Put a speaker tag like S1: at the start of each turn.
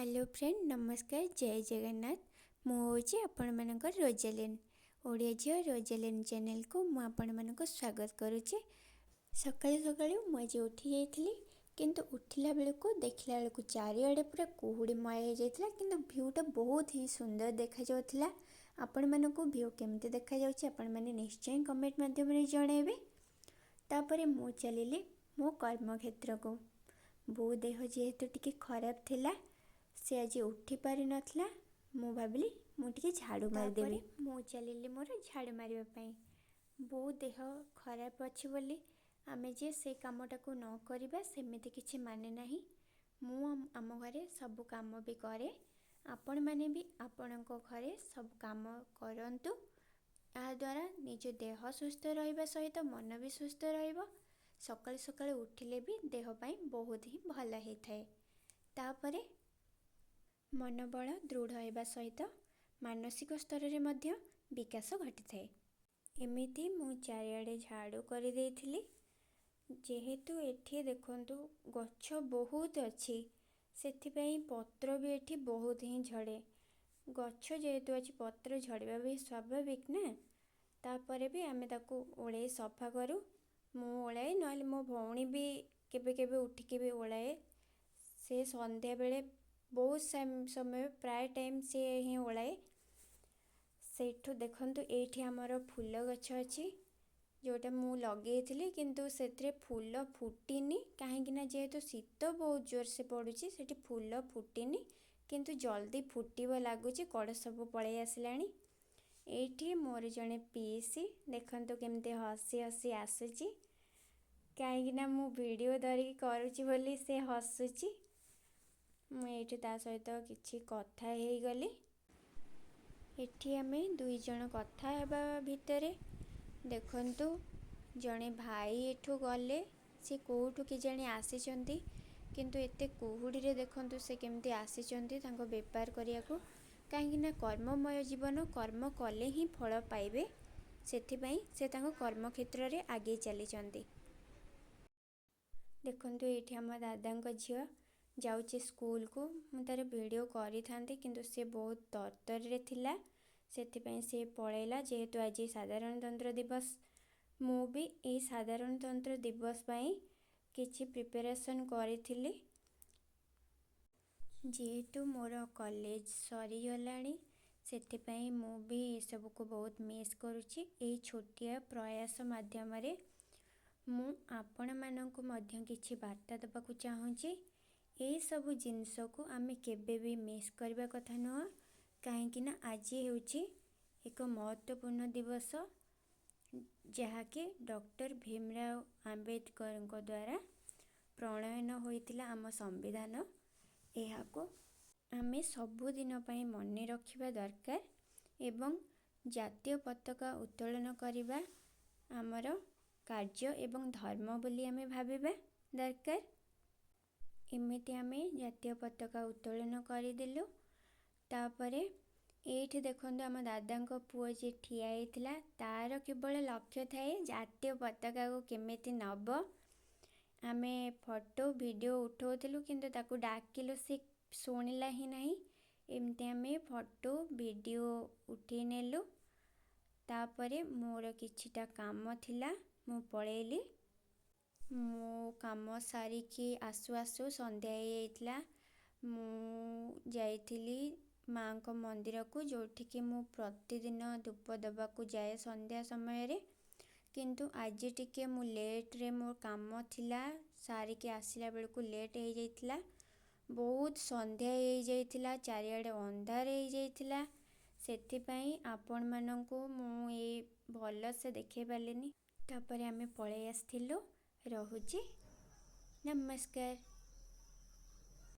S1: Hello friend, ନମସ୍କାର, ଜୟ ଜଗନ୍ନାଥ। ମୁଁ ହେଉଛି ଆପଣମାନଙ୍କର ରୋଜାଲିନ୍। ଓଡ଼ିଆ ଝିଅ ରୋଜାଲିନ୍ ଚ୍ୟାନେଲକୁ ମୁଁ ଆପଣମାନଙ୍କୁ ସ୍ୱାଗତ କରୁଛି। ସକାଳୁ ସକାଳୁ ମୁଁ ଆଜି ଉଠି ଯାଇଥିଲି, କିନ୍ତୁ ଉଠିଲା ବେଳକୁ ଦେଖିଲା ବେଳକୁ ଚାରିଆଡ଼େ ପୁରା କୁହୁଡ଼ିମୟ ହେଇଯାଇଥିଲା, କିନ୍ତୁ ଭ୍ୟୁଟା ବହୁତ ହିଁ ସୁନ୍ଦର ଦେଖାଯାଉଥିଲା। ଆପଣମାନଙ୍କୁ ଭ୍ୟୁ କେମିତି ଦେଖାଯାଉଛି, ଆପଣମାନେ ନିଶ୍ଚୟ କମେଣ୍ଟ ମାଧ୍ୟମରେ ଜଣାଇବେ। ତାପରେ ମୁଁ ଚାଲିଲି ମୋ କର୍ମକ୍ଷେତ୍ରକୁ। ବୋଉ ଦେହ ଯେହେତୁ ଟିକେ ଖରାପ ଥିଲା, ସେ ଆଜି ଉଠି ପାରିନଥିଲା। ମୁଁ ଭାବିଲି ମୁଁ ଟିକେ ଝାଡ଼ୁ ମାରିଦେବି। ମୁଁ ଚାଲିଲି ମୋର ଝାଡ଼ୁ ମାରିବା ପାଇଁ। ବୋଉ ଦେହ ଖରାପ ଅଛି ବୋଲି ଆମେ ଯେ ସେ କାମଟାକୁ ନ କରିବା, ସେମିତି କିଛି ମାନେ ନାହିଁ। ମୁଁ ଆମ ଘରେ ସବୁ କାମ ବି କରେ। ଆପଣମାନେ ବି ଆପଣଙ୍କ ଘରେ ସବୁ କାମ କରନ୍ତୁ। ଏହାଦ୍ୱାରା ନିଜ ଦେହ ସୁସ୍ଥ ରହିବା ସହିତ ମନ ବି ସୁସ୍ଥ ରହିବ। ସକାଳୁ ସକାଳୁ ଉଠିଲେ ବି ଦେହ ପାଇଁ ବହୁତ ହିଁ ଭଲ ହେଇଥାଏ। ତାପରେ ମନୋବଳ ଦୃଢ଼ ହେବା ସହିତ ମାନସିକ ସ୍ତରରେ ମଧ୍ୟ ବିକାଶ ଘଟିଥାଏ। ଏମିତି ମୁଁ ଚାରିଆଡ଼େ ଝାଡ଼ୁ କରିଦେଇଥିଲି। ଯେହେତୁ ଏଠି ଦେଖନ୍ତୁ ଗଛ ବହୁତ ଅଛି, ସେଥିପାଇଁ ପତ୍ର ବି ଏଠି ବହୁତ ହିଁ ଝଡ଼େ। ଗଛ ଯେହେତୁ ଅଛି, ପତ୍ର ଝଡ଼ିବା ବି ସ୍ୱାଭାବିକ ନା। ତାପରେ ବି ଆମେ ତାକୁ ଓଳେଇ ସଫା କରୁ। ମୁଁ ଓଳାଏ, ନହେଲେ ମୋ ଭଉଣୀ ବି କେବେ କେବେ ଉଠିକି ବି ଓଳାଏ। ସେ ସନ୍ଧ୍ୟାବେଳେ ବହୁତ ସମୟ, ପ୍ରାୟ ଟାଇମ୍ ସିଏ ହିଁ ଓଳାଏ। ସେଇଠୁ ଦେଖନ୍ତୁ, ଏଇଠି ଆମର ଫୁଲ ଗଛ ଅଛି, ଯେଉଁଟା ମୁଁ ଲଗେଇଥିଲି, କିନ୍ତୁ ସେଥିରେ ଫୁଲ ଫୁଟିନି, କାହିଁକିନା ଯେହେତୁ ଶୀତ ବହୁତ ଜୋରସେ ପଡ଼ୁଛି, ସେଠି ଫୁଲ ଫୁଟିନି। କିନ୍ତୁ ଜଲ୍ଦି ଫୁଟିବ ଲାଗୁଛି, କଡ଼ ସବୁ ପଳେଇ ଆସିଲାଣି। ଏଇଠି ମୋର ଜଣେ ପିଇସି, ଦେଖନ୍ତୁ କେମିତି ହସି ହସି ଆସୁଛି, କାହିଁକିନା ମୁଁ ଭିଡ଼ିଓ ଧରିକି କରୁଛି ବୋଲି ସେ ହସୁଛି। ମୁଁ ଏଇଠି ତା ସହିତ କିଛି କଥା ହେଇଗଲି। ଏଠି ଆମେ ଦୁଇ ଜଣ କଥା ହେବା ଭିତରେ ଦେଖନ୍ତୁ ଜଣେ ଭାଇ ଏଠୁ ଗଲେ। ସେ କେଉଁଠୁ କେଜାଣି ଆସିଛନ୍ତି, କିନ୍ତୁ ଏତେ କୁହୁଡ଼ିରେ ଦେଖନ୍ତୁ ସେ କେମିତି ଆସିଛନ୍ତି ତାଙ୍କ ବେପାର କରିବାକୁ। କାହିଁକିନା କର୍ମମୟ ଜୀବନ, କର୍ମ କଲେ ହିଁ ଫଳ ପାଇବେ, ସେଥିପାଇଁ ସେ ତାଙ୍କ କର୍ମକ୍ଷେତ୍ରରେ ଆଗେଇ ଚାଲିଛନ୍ତି। ଦେଖନ୍ତୁ, ଏଇଠି ଆମ ଦାଦାଙ୍କ ଝିଅ ଯାଉଛି ସ୍କୁଲକୁ। ମୁଁ ତା'ର ଭିଡ଼ିଓ କରିଥାନ୍ତି, କିନ୍ତୁ ସେ ବହୁତ ତରତରରେ ଥିଲା, ସେଥିପାଇଁ ସେ ପଳେଇଲା। ଯେହେତୁ ଆଜି ସାଧାରଣତନ୍ତ୍ର ଦିବସ, ମୁଁ ବି ଏଇ ସାଧାରଣତନ୍ତ୍ର ଦିବସ ପାଇଁ କିଛି ପ୍ରିପାରେସନ୍ କରିଥିଲି। ଯେହେତୁ ମୋର କଲେଜ ସରିଗଲାଣି, ସେଥିପାଇଁ ମୁଁ ବି ଏସବୁକୁ ବହୁତ ମିସ୍ କରୁଛି। ଏଇ ଛୋଟିଆ ପ୍ରୟାସ ମାଧ୍ୟମରେ ମୁଁ ଆପଣମାନଙ୍କୁ ମଧ୍ୟ କିଛି ବାର୍ତ୍ତା ଦେବାକୁ ଚାହୁଁଛି। ଏଇସବୁ ଜିନିଷକୁ ଆମେ କେବେ ବି ମିସ୍ କରିବା କଥା ନୁହଁ, କାହିଁକିନା ଆଜି ହେଉଛି ଏକ ମହତ୍ତ୍ୱପୂର୍ଣ୍ଣ ଦିବସ, ଯାହାକି ଡକ୍ଟର ଭୀମରାଓ ଆମ୍ବେଦକରଙ୍କ ଦ୍ୱାରା ପ୍ରଣୟନ ହୋଇଥିଲା ଆମ ସମ୍ବିଧାନ। ଏହାକୁ ଆମେ ସବୁଦିନ ପାଇଁ ମନେ ରଖିବା ଦରକାର ଏବଂ ଜାତୀୟ ପତାକା ଉତ୍ତୋଳନ କରିବା ଆମର କାର୍ଯ୍ୟ ଏବଂ ଧର୍ମ ବୋଲି ଆମେ ଭାବିବା ଦରକାର। ଏମିତି ଆମେ ଜାତୀୟ ପତାକା ଉତ୍ତୋଳନ କରିଦେଲୁ। ତାପରେ ଏଇଠି ଦେଖନ୍ତୁ, ଆମ ଦାଦାଙ୍କ ପୁଅ ଯିଏ ଠିଆ ହେଇଥିଲା, ତା'ର କେବଳ ଲକ୍ଷ୍ୟ ଥାଏ ଜାତୀୟ ପତାକାକୁ କେମିତି ନେବ। ଆମେ ଫଟୋ ଭିଡ଼ିଓ ଉଠାଉଥିଲୁ, କିନ୍ତୁ ତାକୁ ଡାକିଲୁ, ସେ ଶୁଣିଲା ହିଁ ନାହିଁ। ଏମିତି ଆମେ ଫଟୋ ଭିଡ଼ିଓ ଉଠେଇ ନେଲୁ। ତାପରେ ମୋର କିଛିଟା କାମ ଥିଲା, ମୁଁ ପଳେଇଲି। ମୁଁ କାମ ସାରିକି ଆସୁ ଆସୁ ସନ୍ଧ୍ୟା ହେଇଯାଇଥିଲା। ମୁଁ ଯାଇଥିଲି ମାଆଙ୍କ ମନ୍ଦିରକୁ, ଯେଉଁଠିକି ମୁଁ ପ୍ରତିଦିନ ଧୂପ ଦେବାକୁ ଯାଏ ସନ୍ଧ୍ୟା ସମୟରେ। କିନ୍ତୁ ଆଜି ଟିକେ ମୁଁ ଲେଟ୍ରେ, ମୋ କାମ ଥିଲା, ସାରିକି ଆସିଲା ବେଳକୁ ଲେଟ୍ ହେଇଯାଇଥିଲା। ବହୁତ ସନ୍ଧ୍ୟା ହେଇଯାଇଥିଲା, ଚାରିଆଡ଼େ ଅନ୍ଧାର ହେଇଯାଇଥିଲା। ସେଥିପାଇଁ ଆପଣମାନଙ୍କୁ ମୁଁ ଏଇ ଭଲସେ ଦେଖାଇ ପାରିଲିନି। ତାପରେ ଆମେ ପଳେଇ ଆସିଥିଲୁ। ରହୁଛି, ନମସ୍କାର।